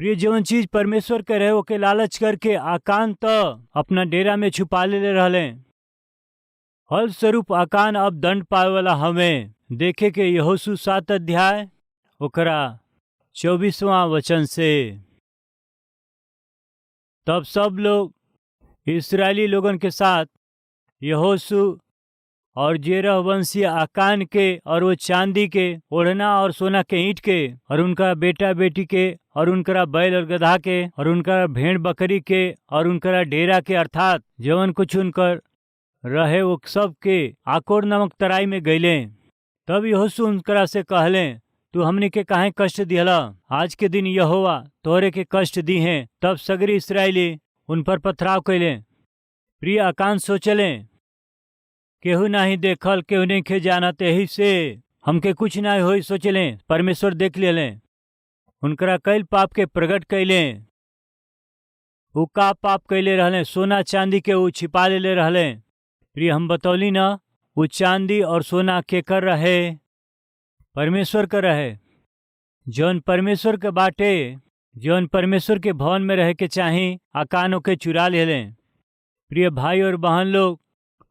प्रिय जवन चीज परमेश्वर के रहे ओके लालच करके आकान त अपना डेरा में छुपा लेले रहले। फलस्वरूप आकान अब दंड पावे वाला हमें देखे के यहोशू 7 अध्याय ओकरा 24वां वचन से। तब सब लोग इस्राएली लोगन के साथ यहोशू और जेरह वंशीय आकान के और वो चांदी के ओढ़ना और सोना के ईंट के और उनका बेटा बेटी के और उनकरा बैल और गधा के और उनका भेड़ बकरी के और उनकरा डेरा के, अर्थात जवन कुछ उनकर रहे वो सब के आकोर नामक तराई में गईले। तब यहोशू उनकरा से कहले, तू हमने के काहे कष्ट दिहला? आज के दिन यहोवा तोहरे के कष्ट दी हैं। तब सगरी इसराइली उन पर पथराव कैले। प्रिय आकान सोचले, केहू नाही देखल, केहू नहीं जानत, एही से हमके कुछ ना होई। सोचले, परमेश्वर देख लेले, उनकरा कैल पाप के प्रकट कैले। उ का पाप कैले रहले? सोना चांदी के उ छिपा लेले रहले। प्रिय हम बतौली न, उ चांदी और सोना के कर रहे? परमेश्वर कर रहे। जौन परमेश्वर के बाटे, जौन परमेश्वर के भवन में रहे के चाही, आकान ओके चुरा लेले। प्रिय भाई और बहन लोग,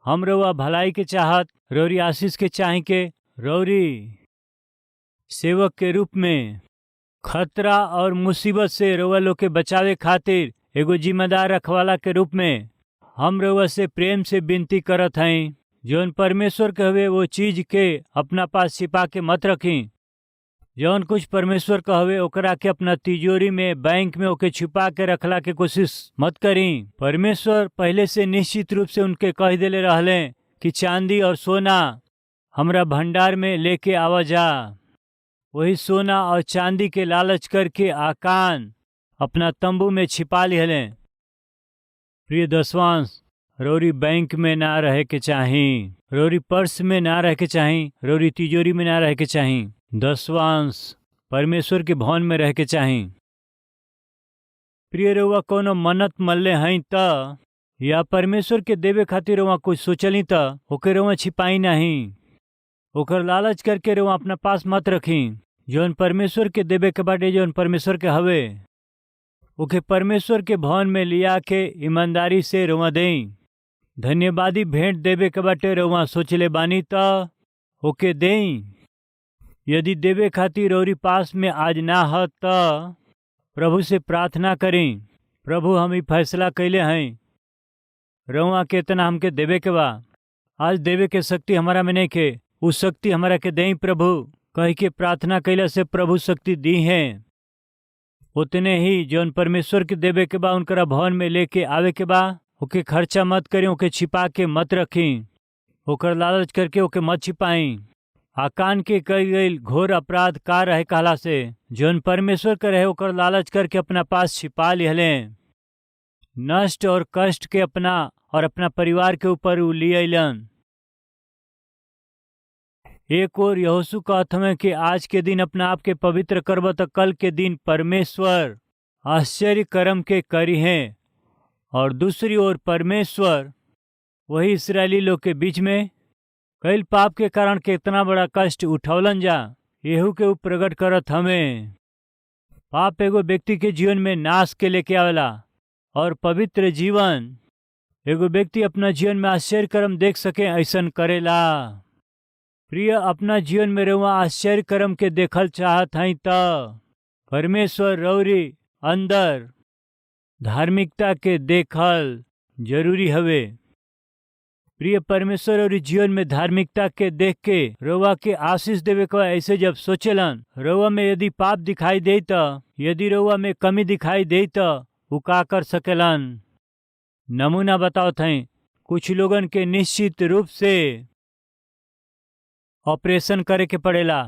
हम रउआ भलाई के चाहत, रौरी आशीष के चाही के रौरी सेवक के रूप में खतरा और मुसीबत से रउआ लोग के बचावे खातिर एगो जिम्मेदार रखवाला के रूप में हम रउआ से प्रेम से विनती करत हई, जौन परमेश्वर के हवे वो चीज के अपना पास छिपा के मत रखी। जौन कुछ परमेश्वर कहवे ओकरा के अपना तिजोरी में, बैंक में ओके छिपा के रखला के कोशिश मत करी। परमेश्वर पहले से निश्चित रूप से उनके कह देले रहले कि चांदी और सोना हमरा भंडार में लेके आवा जा। वही सोना और चांदी के लालच करके आकान अपना तंबू में छिपा लिहले। प्रिय दसवांश रौरी बैंक में ना रहे के चाही, रौरी पर्स में ना रहे के चाही, रौरी तिजोरी में ना रहे के चाही। दसवांश परमेश्वर के भवन में रह के चाही। प्रिय रउआ कोनो मन्नत मल्ले हई त या परमेश्वर के देवे खातिर रउआ कुछ सोचली त ओके रउआ छिपाई नहीं, ओकर लालच करके रउआ अपना पास मत रखी। जौन परमेश्वर के देवे के बाटे, जौन परमेश्वर के हवे, ओके परमेश्वर के भवन में लिया के ईमानदारी से रउआ देई। धन्यवादी भेंट देवे के बाटे रउआ सोचले बानी त ओके देई। यदि देवे खातिर रौरी पास में आज ना ह त प्रभु से प्रार्थना करी, प्रभु हम ई फैसला कैले हैं, रउआ के इतना हमके देवे के बा, आज देवे के शक्ति हमारा में नहीं के, उ शक्ति हमारा के देई प्रभु कह के प्रार्थना कैला से प्रभु शक्ति दी है। उतने ही जौन परमेश्वर के देवे के बा उनकरा भवन में लेके आवे के बा, ओके खर्चा मत करी, ओके छिपा के मत रखी, ओकर लालच करके ओके मत छिपाई। आकान के कई गई घोर अपराध का रहे कहला से जौन परमेश्वर के रहे ओकर लालच करके अपना पास छिपा लिहले। नष्ट और कष्ट के अपना और अपना परिवार के ऊपर उ लिए अलन। एक और यहोशू कहत हमें कि आज के दिन अपना आप के पवित्र करब त कल के दिन परमेश्वर आश्चर्य कर्म के करी हैं। और दूसरी ओर परमेश्वर वही इसराइली लोग के बीच में कई पाप के कारण कितना बड़ा कष्ट उठौलन जा, एहू के ऊ प्रकट करत हमें। पाप एगो व्यक्ति के जीवन में नाश के लेके आवेला और पवित्र जीवन एगो व्यक्ति अपना जीवन में आश्चर्य कर्म देख सके ऐसन करेला। प्रिय अपना जीवन में रउआ आश्चर्य कर्म के देखल चाहत हई त परमेश्वर रौरी अंदर धार्मिकता के देखल जरूरी हवे। प्रिय परमेश्वर और जीवन में धार्मिकता के देख के रउआ के आशीष देवे को ऐसे जब सोचेलन, रउआ में यदि पाप दिखाई दे त, यदि रउआ में कमी दिखाई दे त उ का कर सकेलन? नमूना बताओ थई, कुछ लोगन के निश्चित रूप से ऑपरेशन करे के पड़ेला,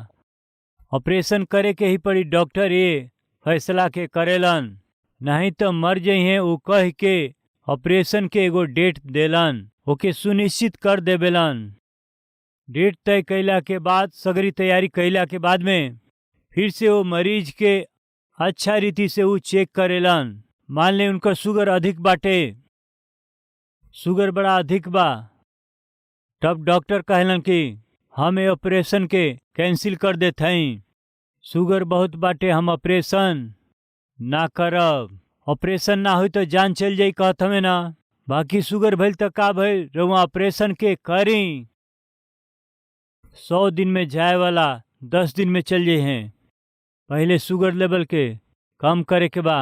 ऑपरेशन करे के ही पड़ी, डॉक्टर ये फैसला के करेलन, नहीं तो मर जइहे उ कह के ऑपरेशन के एगो डेट देलन, ओके सुनिश्चित कर देवेलन। डेट तय कैला के बाद, सगरी तैयारी कैला के बाद में फिर से वो मरीज के अच्छा रीति से वो चेक करेलन। मान ले उनका शुगर अधिक बाटे, शुगर बड़ा अधिक बा, तब डॉक्टर कहलन कि हम ये ऑपरेशन के कैंसिल कर देते हैं, शुगर बहुत बाटे, हम ऑपरेशन ना करब। ऑपरेशन ना होई तो जान चल जाई कहत हमें ना, बाकी शुगर भइल त का भइल, रउआ ऑपरेशन के करी। 100 दिन में जाए वाला 10 दिन में चल जाए हैं। पहले शुगर लेवल के कम करे के बा।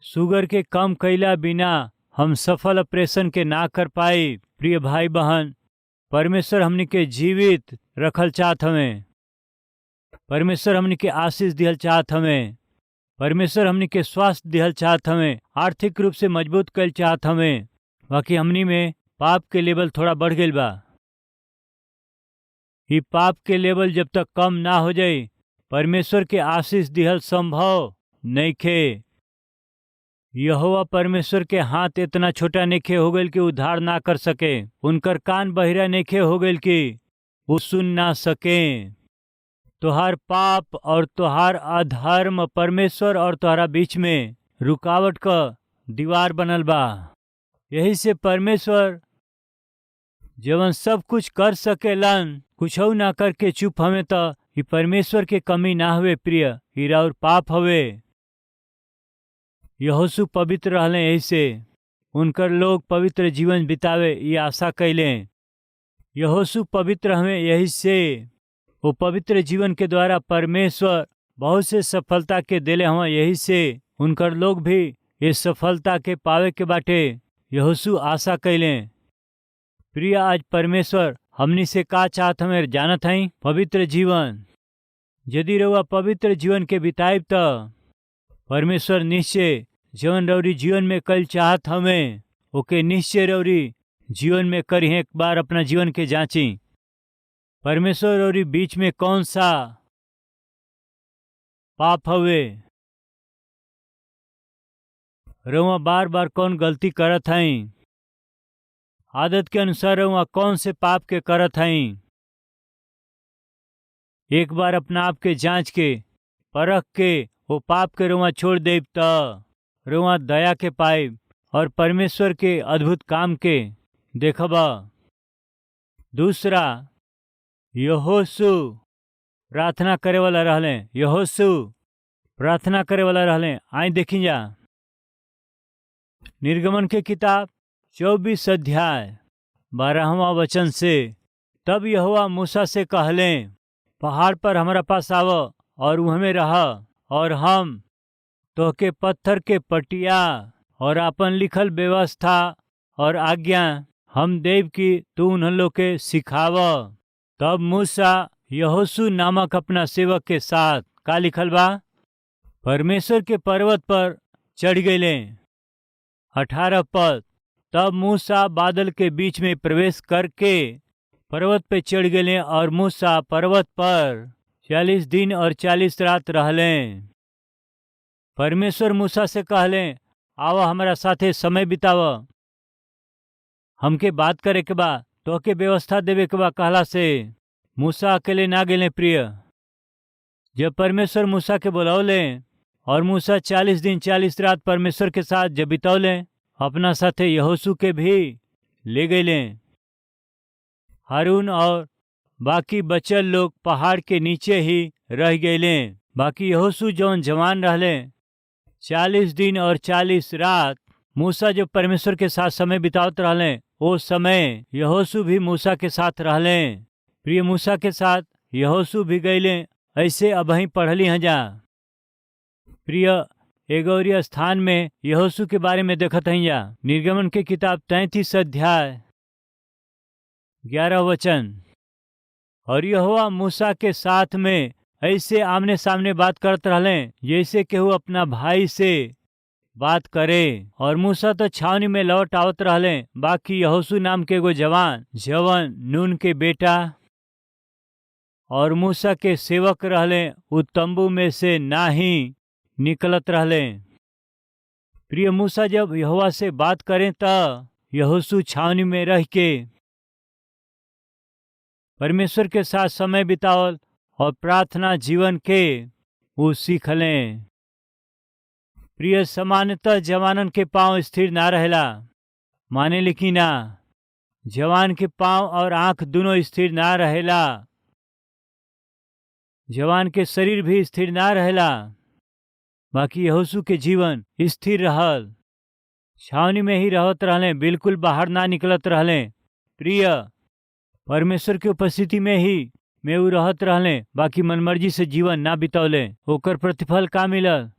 शुगर के कम कैला बिना हम सफल ऑपरेशन के ना कर पाई। प्रिय भाई बहन, परमेश्वर हमनी के जीवित रखल चाहत हमें। परमेश्वर हमनी के आशीष दिहल चाहत हमें। परमेश्वर हमनी के स्वास्थ्य दिहल चाहत हमें, आर्थिक रूप से मजबूत कल चाहत हमें। बाकी हमनी में पाप के लेवल थोड़ा बढ़ गई बा। ये पाप के लेवल जब तक कम ना हो जाए परमेश्वर के आशीष दिहल संभव नइखे। यहोवा परमेश्वर के हाथ इतना छोटा नइखे हो गइल कि उद्धार ना कर सके, उनकर कान बहिरा नइखे हो गइल कि वो सुन ना सके। तोहार पाप और तोहार अधर्म परमेश्वर और तोहरा बीच में रुकावट का दीवार बनल बा। यही से परमेश्वर जवन सब कुछ कर सकेलन कुछ ना करके चुप हमें त ई परमेश्वर के कमी ना हवे। प्रिय, हीरा और पाप हवे। यहोशू पवित्र रहले, ऐसे उनकर लोग पवित्र जीवन बितावे ये आशा कैले। यहोशू पवित्र हमें, यही से वो पवित्र जीवन के द्वारा परमेश्वर बहुत से सफलता के दिले हमें। यही से उनकर लोग भी ये सफलता के पावे के बाटे यहोशू आशा कैले। प्रिय, आज परमेश्वर हमनी से का चाहत हमें जानत हई? पवित्र जीवन। यदि रउआ पवित्र जीवन के बिताइब त परमेश्वर निश्चय जीवन रौरी जीवन में कल चाहत हमें ओके निश्चय रौरी जीवन में करी। एक बार अपना जीवन के जांची, परमेश्वर रौरी बीच में कौन सा पाप हवे, रउआ बार बार कौन गलती करत हई, आदत के अनुसार रउआ कौन से पाप के करत हई। एक बार अपना आप के जांच के परख के वो पाप के रुआ छोड़ देब त रुआ दया के पाइब और परमेश्वर के अद्भुत काम के देखब। दूसरा, यहोशू प्रार्थना करे वाला रहले। यहोशू प्रार्थना करे वाला रहले। आई देखी जा निर्गमन के किताब 24 अध्याय 12वां वचन से। तब यहोवा मूसा से कहले, पहाड़ पर हमारा पास आव और वह में रह, और हम तोहके पत्थर के पटिया और अपन लिखल व्यवस्था और आज्ञा हम देव की तू उन लोग के सिखाव। तब मूसा यहोशू नामक अपना सेवक के साथ का लिखल बा, परमेश्वर के पर्वत पर चढ़ गए। 18 पद। तब मूसा बादल के बीच में प्रवेश करके पर्वत पे चढ़ गए और मूसा पर्वत पर 40 दिन और 40 रात रहले। परमेश्वर मूसा से कहले, आवा हमारा साथे समय बिताव, हमके बात करे के बा, तोहके व्यवस्था देवे के बा। कहला से मूसा अकेले ना गेले। प्रिय, जब परमेश्वर मूसा के बुलौले और मूसा 40 दिन 40 रात परमेश्वर के साथ जब बितौले, अपना साथे यहोशू के भी ले गए। हारून और बाकी बचल लोग पहाड़ के नीचे ही रह गए। बाकी यहोशू जौन जवान रहले, 40 दिन और 40 रात मूसा जो परमेश्वर के साथ समय बितावत रहले, वो समय यहोशू भी मूसा के साथ रहले। प्रिय, मूसा के साथ यहोशू भी गईले। ऐसे अब ही पढ़ली हैं जा। प्रिय, एगौरी स्थान में यहोशू के बारे में देखत हैं जा। निर्गमन के किताब 33 अध्याय 11 वचन। और यहोवा मूसा के साथ में ऐसे आमने सामने बात करत रहले जैसे केहू अपना भाई से बात करे। और मूसा तो छावनी में लौट आवत रहले, बाकी यहोशू नाम के एगो जवान जवन नून के बेटा और मूसा के सेवक रहले, उ तंबू में से ना ही निकलत रहले। प्रिय, मूसा जब यहोवा से बात करें त यहोशू छावनी में रह के परमेश्वर के साथ समय बितावल और प्रार्थना जीवन के वो सीखलें। प्रिय, सामान्यतः जवानन के पाँव स्थिर ना रहेला, माने लेकिन ना जवान के पाँव और आँख दोनों स्थिर ना रहेला। जवान के शरीर भी स्थिर ना रहेला। बाकी यहोशू के जीवन स्थिर रहल, छावनी में ही रहत रहले, बिल्कुल बाहर ना निकलत रहले। प्रिय, परमेश्वर के उपस्थिति में ही में उ रहत रहले, बाकी मनमर्जी से जीवन ना बितौले। ओकर प्रतिफल का मिलल?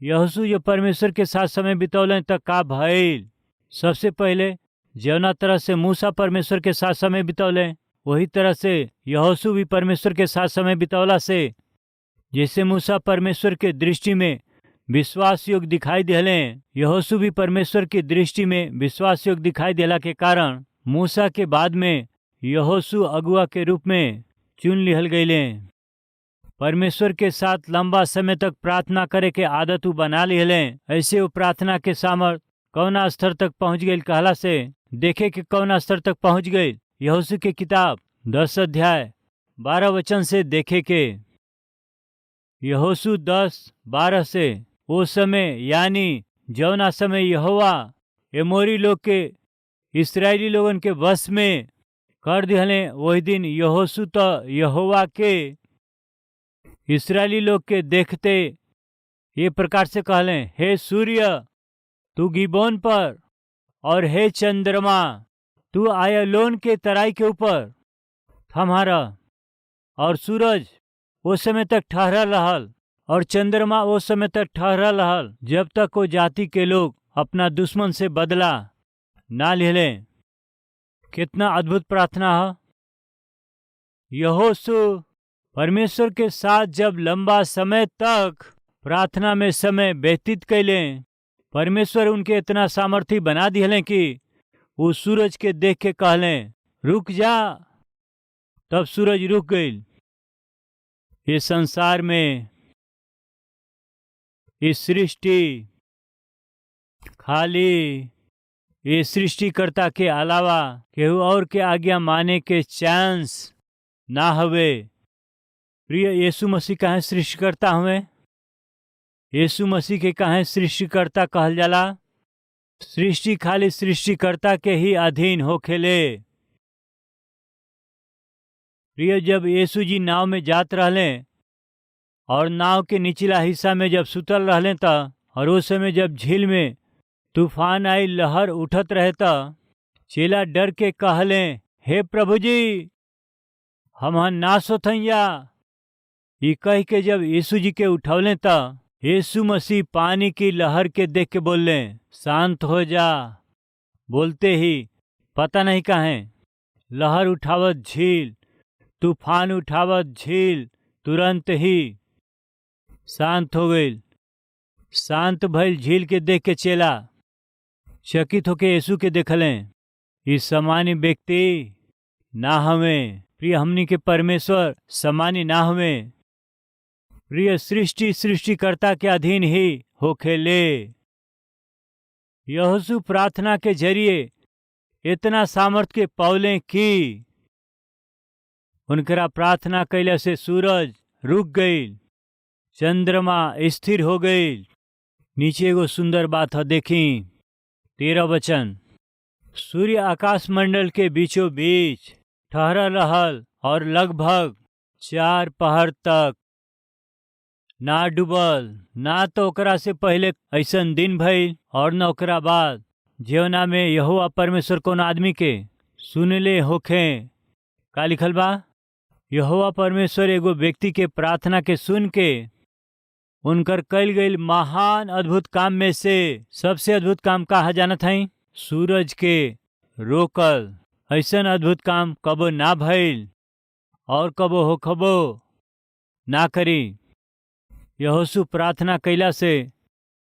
यहोशू जो परमेश्वर के साथ समय बितौले त का भइल? सबसे पहले जौना तरह से मूसा परमेश्वर के साथ समय बितौले, वही तरह से यहोशू भी परमेश्वर के साथ समय बितौला से, जैसे मूसा परमेश्वर के दृष्टि में विश्वास योग्य दिखाई दिले, यहोशू भी परमेश्वर की दृष्टि में विश्वास योग्य दिखाई दिला के कारण मूसा के बाद में यहोशू अगुआ के रूप में चुन लिहल गईले। परमेश्वर के साथ लंबा समय तक प्रार्थना करे के आदत उ बना लिहले। ऐसे वो प्रार्थना के सामर्थ कौना स्तर तक पहुंच गई कहला से देखे के कौना स्तर तक पहुंच गई, यहोशू के किताब 10 अध्याय 12 वचन से देखे के। यहोशू 10:12 से, वो समय यानी जौना समय यहोवा एमोरी लोग के इसराइली लोगन के वश में कर दिहले, वही दिन यहोशू तो यहोवा के इसराइली लोग के देखते ये प्रकार से कहले, हे सूर्य तू गिबोन पर और हे चंद्रमा तू आयलोन के तराई के ऊपर थम्हारा। और सूरज वो समय तक ठहरल रहल और चंद्रमा वो समय तक ठहरल रहल जब तक वो जाति के लोग अपना दुश्मन से बदला ना लेले। कितना अद्भुत प्रार्थना है। यहोशू परमेश्वर के साथ जब लंबा समय तक प्रार्थना में समय व्यतीत कैले, परमेश्वर उनके इतना सामर्थ्य बना दिहले कि वो सूरज के देख के कहले, रुक जा। तब सूरज रुक गई। ये संसार में ये सृष्टि खाली ये सृष्टिकर्ता के अलावा केहू और के आज्ञा माने के चांस ना हवे। प्रिय, यीशु मसीह काहे सृष्टिकर्ता हुए? यीशु मसीह के काहे सृष्टिकर्ता कहल जाला? सृष्टि खाली सृष्टिकर्ता के ही अधीन होखेले। प्रिय, जब यीशु जी नाव में जात रहले और नाव के निचला हिस्सा में जब सुतल रहले त और उस समय जब झील में तूफान आई, लहर उठत रहे त चेला डर के कहले, हे प्रभु जी हम नाश होथैया। ये कह के जब यीशु जी के उठौले त यीशु मसीह पानी की लहर के देख के बोलले, शांत हो जा। बोलते ही पता नहीं काहे लहर उठावत झील, तूफान उठावत झील तुरंत ही शांत हो गई। शांत भइल झील के देख के चेला चकित होके यीशु के देखले, ई सामान्य व्यक्ति ना हवे। प्रिय, हमनी के परमेश्वर सामान्य ना हवे। प्रिय, सृष्टि सृष्टिकर्ता के अधीन ही होखेले। यहोशू प्रार्थना के जरिए इतना सामर्थ के पौले कि उनकरा प्रार्थना कैला से सूरज रुक गई, चंद्रमा स्थिर हो गई। नीचे एगो सुंदर बात है, देखी 13 वचन। सूर्य आकाश मंडल के बीचों बीच ठहरल रहल और लगभग 4 पहर तक ना डूबल। ना तो ओकरा से पहले ऐसन दिन भइल और न ओकरा बाद जीवना में यहोवा परमेश्वर कोनो आदमी के सुनले होखे। का लिखल बा? यहोवा परमेश्वर एगो व्यक्ति के प्रार्थना के सुन के उनकर कैल गईल महान अद्भुत काम में से सबसे अद्भुत काम कहा जानत हई? सूरज के रोकल। ऐसन अद्भुत काम कबो ना भइल और कबो होखबो ना करी। यहोशू प्रार्थना कैला से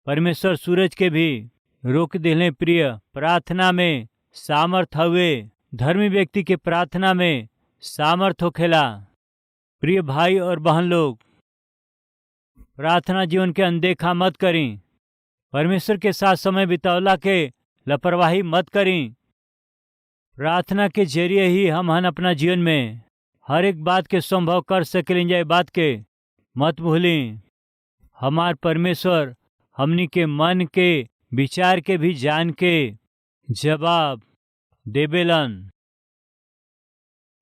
परमेश्वर सूरज के भी रोक दिले। प्रिय, प्रार्थना में सामर्थ हवे। धर्मी व्यक्ति के प्रार्थना में सामर्थ होखेला। प्रिय भाई और बहन लोग, प्रार्थना जीवन के अनदेखा मत करी। परमेश्वर के साथ समय बितावला के लापरवाही मत करी। प्रार्थना के जरिए ही हम हन अपना जीवन में हर एक बात के संभव कर सकें। जाए बात के मत भूली। हमार परमेश्वर हमनी के मन के विचार के भी जान के जवाब देबेलन।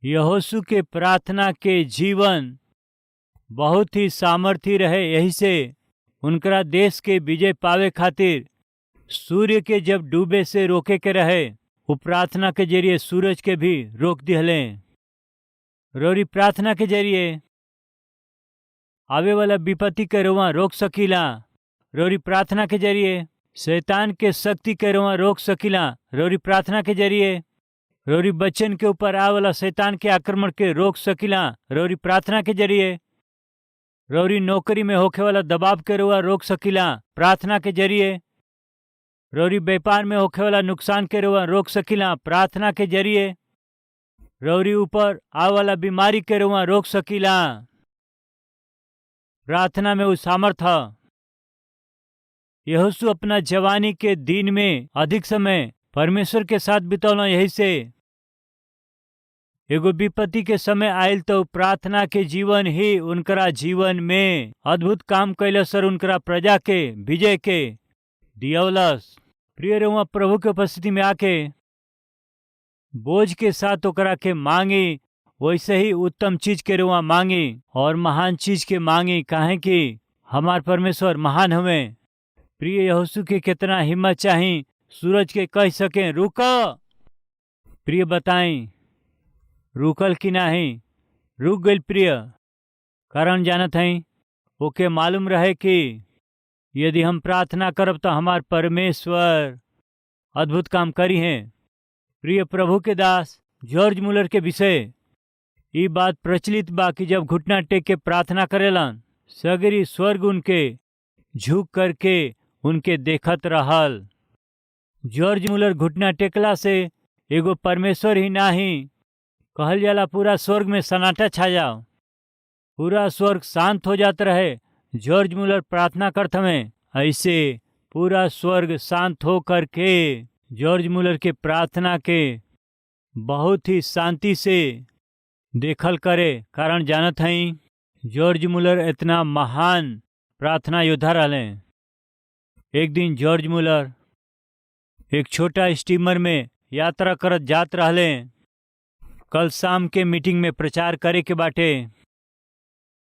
यहोशू के प्रार्थना के जीवन बहुत ही सामर्थी रहे, यही से उनकरा देश के विजय पावे खातिर सूर्य के जब डूबे से रोके के रहे, वो प्रार्थना के जरिए सूरज के भी रोक दिहले। रोरी प्रार्थना के जरिए आवे वाला विपत्ति के रोआ रोक सकीला। रोरी प्रार्थना के जरिए शैतान के शक्ति के रोआ रोक सकीला। रोरी प्रार्थना के जरिए रोरी बच्चन के ऊपर आवे वाला शैतान के आक्रमण के रोक सकीला। रोरी प्रार्थना के जरिए रोरी नौकरी में होखे वाला दबाव के रोआ रोक सकीला। प्रार्थना के जरिए रोरी व्यापार में होखे वाला नुकसान के रोआ रोक सकीला। प्रार्थना के जरिए रोरी ऊपर आवे वाला बीमारी के रोआ रोक सकीला। प्रार्थना में वो सामर्थ। यहोशू अपना जवानी के दिन में अधिक समय परमेश्वर के साथ बितौला। यही से एगो विपत्ति के समय आयल तो प्रार्थना के जीवन ही उनकरा जीवन में अद्भुत काम कैलस और उनकरा प्रजा के विजय के दियौलस। प्रिय रहुआ प्रभु के उपस्थिति में आके बोझ के साथ ओकरा के मांगी, वैसे ही उत्तम चीज के रुआ मांगी और महान चीज के मांगी, काहे कि हमार परमेश्वर महान हवे। प्रिय यहोशू के कितना हिम्मत चाही सूरज के कह सके रुक। प्रिय बताई रुकल कि नाही? रुक गई प्रिय। कारण जानत हई, ओके मालूम रहे कि यदि हम प्रार्थना करब तो हमार परमेश्वर अद्भुत काम करी हैं। प्रिय प्रभु के दास जॉर्ज मुलर के विषय ये बात प्रचलित बा कि जब घुटना टेक के प्रार्थना करेलन, सगरी स्वर्ग उनके झुक करके उनके देखत रहल। जॉर्ज मुलर घुटना टेकला से एगो परमेश्वर ही नाही कहल जाला, पूरा स्वर्ग में सन्नाटा छा जाओ, पूरा स्वर्ग शांत हो जात रहे। जॉर्ज मुलर प्रार्थना करत हमें, ऐसे पूरा स्वर्ग शांत हो करके जॉर्ज मुलर के प्रार्थना के बहुत ही शांति से देखल करे। कारण जानत हई जॉर्ज मुलर इतना महान प्रार्थना योद्धा रहले। एक दिन जॉर्ज मुलर एक छोटा स्टीमर में यात्रा करत जात रहले। कल शाम के मीटिंग में प्रचार करे के बाटे,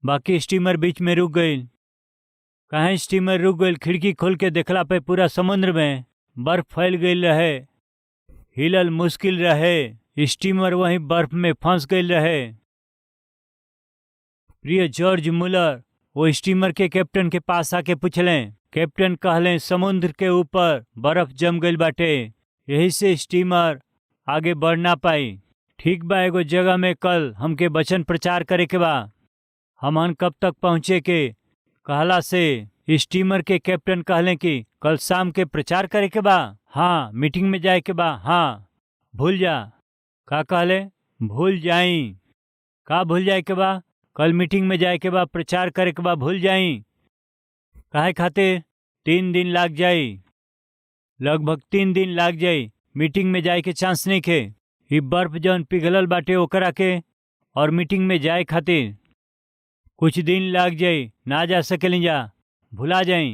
बाकी स्टीमर बीच में रुक गई। काहे स्टीमर रुक गई? खिड़की खोल के देखला पे पूरा समुद्र में बर्फ फैल गई रहे, हिलल मुश्किल रहे। स्टीमर वहीं बर्फ में फंस गई रहे। प्रिय जॉर्ज मुलर वो स्टीमर के कैप्टन के पास आके पूछले। कैप्टन कहले समुद्र के ऊपर बर्फ जम गई बाटे, यही से स्टीमर आगे बढ़ ना पाई। ठीक बा, एगो जगह में कल हमके वचन प्रचार करे के बा, हमन कब तक पहुँचे के कहला से स्टीमर के कैप्टन कहले कि कल शाम के प्रचार करे के बा, हाँ मीटिंग में जाए के बा, हाँ भूल जा। का कहले? भूल जाई। का भूल जाए के बा? कल मीटिंग में जाए के बा, प्रचार करे के बा, भूल जाई। काहे खातिर? 3 दिन लाग जाई, लगभग 3 दिन लाग जाई, मीटिंग में जाए के चांस नहीं खे। ई बर्फ जौन पिघलल बाटे ओकरा के और मीटिंग में जाए खातिर कुछ दिन लाग जाई, ना जा सकेली, जा भुला जाई।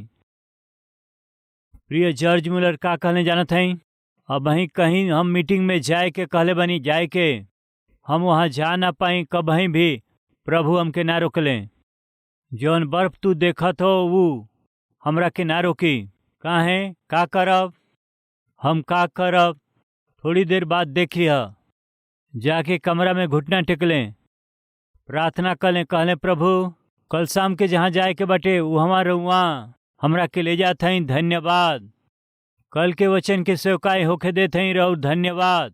प्रिय जॉर्ज मुलर का कहले जानत हई? अब वहीं कहीं हम मीटिंग में जाए के कहले बनी, जाए के हम वहाँ जा ना पाई, कभी भी प्रभु हमके ना रोकले। जौन बर्फ तू देखत हो वो हमरा के ना रोकी। काहे? का करब हम, का करब? थोड़ी देर बाद देख लिह। जाके कमरा में घुटना टेकले, प्रार्थना कलें, कहले प्रभु कल शाम के जहाँ जाए के बटे वो हमारे वहाँ हमरा के ले जात हई, धन्यवाद। कल के वचन के सेवकाई होके देत हई रहू, धन्यवाद।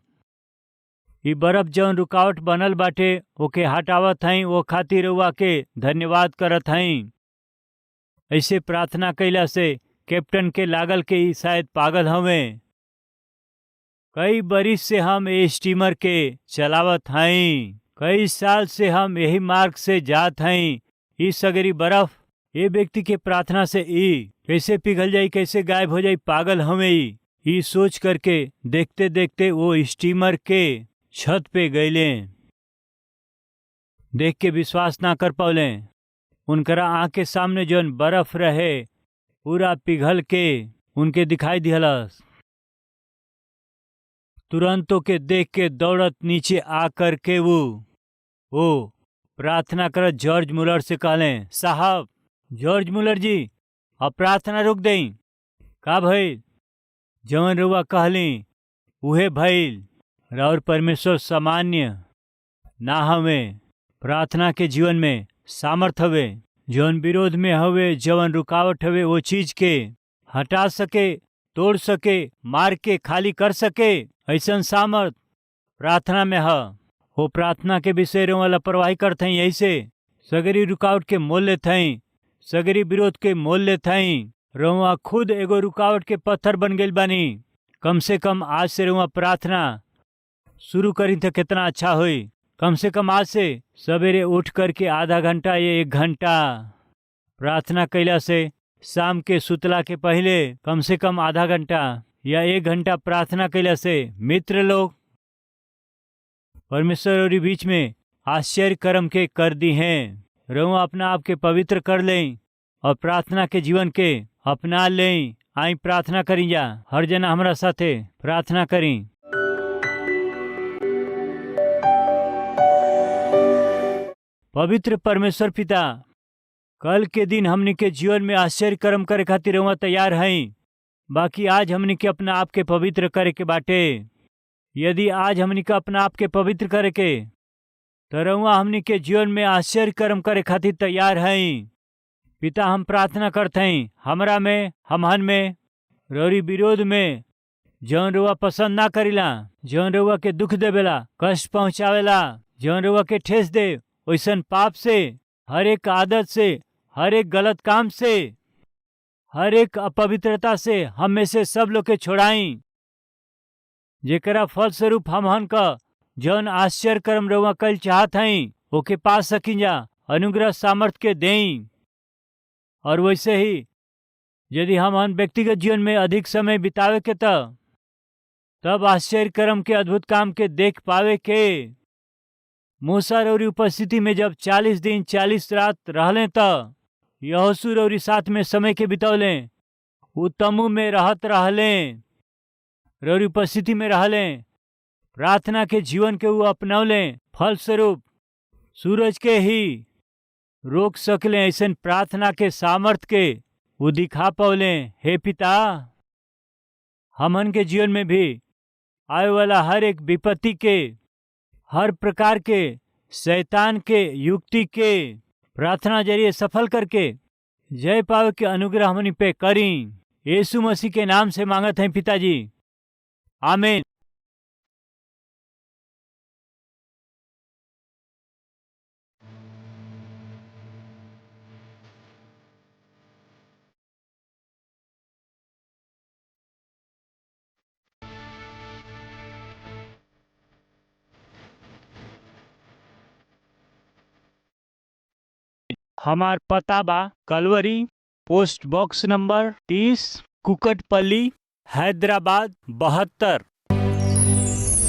ई बर्फ जौन रुकावट बनल बाटे ओके हटावत हई, वो खातिर रउआ के धन्यवाद करत हई। ऐसे प्रार्थना कैला से कैप्टन के लागल के ई शायद पागल हवे। कई बरिस से हम ये स्टीमर के चलावत हई, कई साल से हम यही मार्ग से जात हई। ई सगरी बर्फ ये व्यक्ति के प्रार्थना से ई कैसे पिघल जाई, कैसे गायब हो जाई, पागल हमें ई सोच करके देखते देखते वो स्टीमर के छत पे गईले। देख के विश्वास ना कर पौले। उनकरा आँख के सामने जौन बर्फ रहे पूरा पिघल के उनके दिखाई दिहलस। तुरंत के देख के दौड़त नीचे आ करके वो प्रार्थना करत जॉर्ज मुलर से कहले, साहब जॉर्ज मुलर जी, और प्रार्थना रोक देई। का भइल? जवन रुआ कहली उहे भइल। और परमेश्वर सामान्य ना हवे। प्रार्थना के जीवन में सामर्थ हवे। जवन विरोध में हवे, जवन रुकावट हवे, वो चीज के हटा सके, तोड़ सके, मार के खाली कर सके, ऐसन सामर्थ प्रार्थना में ह। वो प्रार्थना के विषय रे लापरवाही करते हैं, ऐसे सगरी रुकावट के मोल लेते, सगरी विरोध के मोल लेते। रउआ खुद एगो रुकावट के पत्थर बन गइल बानी। कम से कम आज से रउआ प्रार्थना शुरू करी तो कितना अच्छा होई। कम से कम आज से सवेरे उठ करके आधा घंटा या 1 घंटा प्रार्थना कैला से, शाम के सुतला के पहले कम से कम आधा घंटा या 1 घंटा प्रार्थना कैला से, मित्र लोग, परमेश्वर और बीच में आश्चर्य कर्म के कर दी हैं। रउआ अपना आप के पवित्र कर लें और प्रार्थना के जीवन के अपना लें। आई प्रार्थना करी जा, हर जना हमारा साथे प्रार्थना करी। पवित्र परमेश्वर पिता, कल के दिन हमनी के जीवन में आश्चर्य कर्म करे खातिर रउआ तैयार हैं। बाकी आज हमनी के अपना आप के पवित्र करे के बाटे। यदि आज हमनी के अपना आप के पवित्र करे के, तो रउआ हमनी के जीवन में आश्चर्य कर्म करे खातिर तैयार हैं। पिता, हम प्रार्थना करते हैं, हमरा में, हमहन में, रौरी विरोध में जौन रुआ पसंद ना करीला, जौन रुआ के दुख देवेला, कष्ट पहुँचावेला, जौन रुआ के ठेस दे, वैसन पाप से, हर एक आदत से, हर एक गलत काम से, हर एक अपवित्रता से हम में से सब लोग के छोड़ाई, जेकरा फलस्वरूप हमहन का जौन आश्चर्य कर्म रउआ कल चाहत हई ओके पा सकी जा, अनुग्रह सामर्थ के देई। और वैसे ही यदि हम हन व्यक्तिगत जीवन में अधिक समय बितावे के तब आश्चर्य कर्म के अद्भुत काम के देख पावे के। मूसा रौरी उपस्थिति में जब 40 दिन 40 रात रहले त यहोशू रौरी साथ में समय के बितौले, उ तम्बू में रहत रहले, रौरी उपस्थिति में रहले, प्रार्थना के जीवन के वो अपनौले। फलस्वरूप सूरज के ही रोक सकले, ऐसन प्रार्थना के सामर्थ के वो दिखा पौले। हे पिता, हमन के जीवन में भी आए वाला हर एक विपत्ति के, हर प्रकार के शैतान के युक्ति के प्रार्थना जरिए सफल करके जय पावे के अनुग्रह हमनी पे करी। यीशु मसीह के नाम से मांगत हैं पिताजी, आमीन। हमार पता बा Calvary, post box number 30, Kukatpally, Hyderabad 72।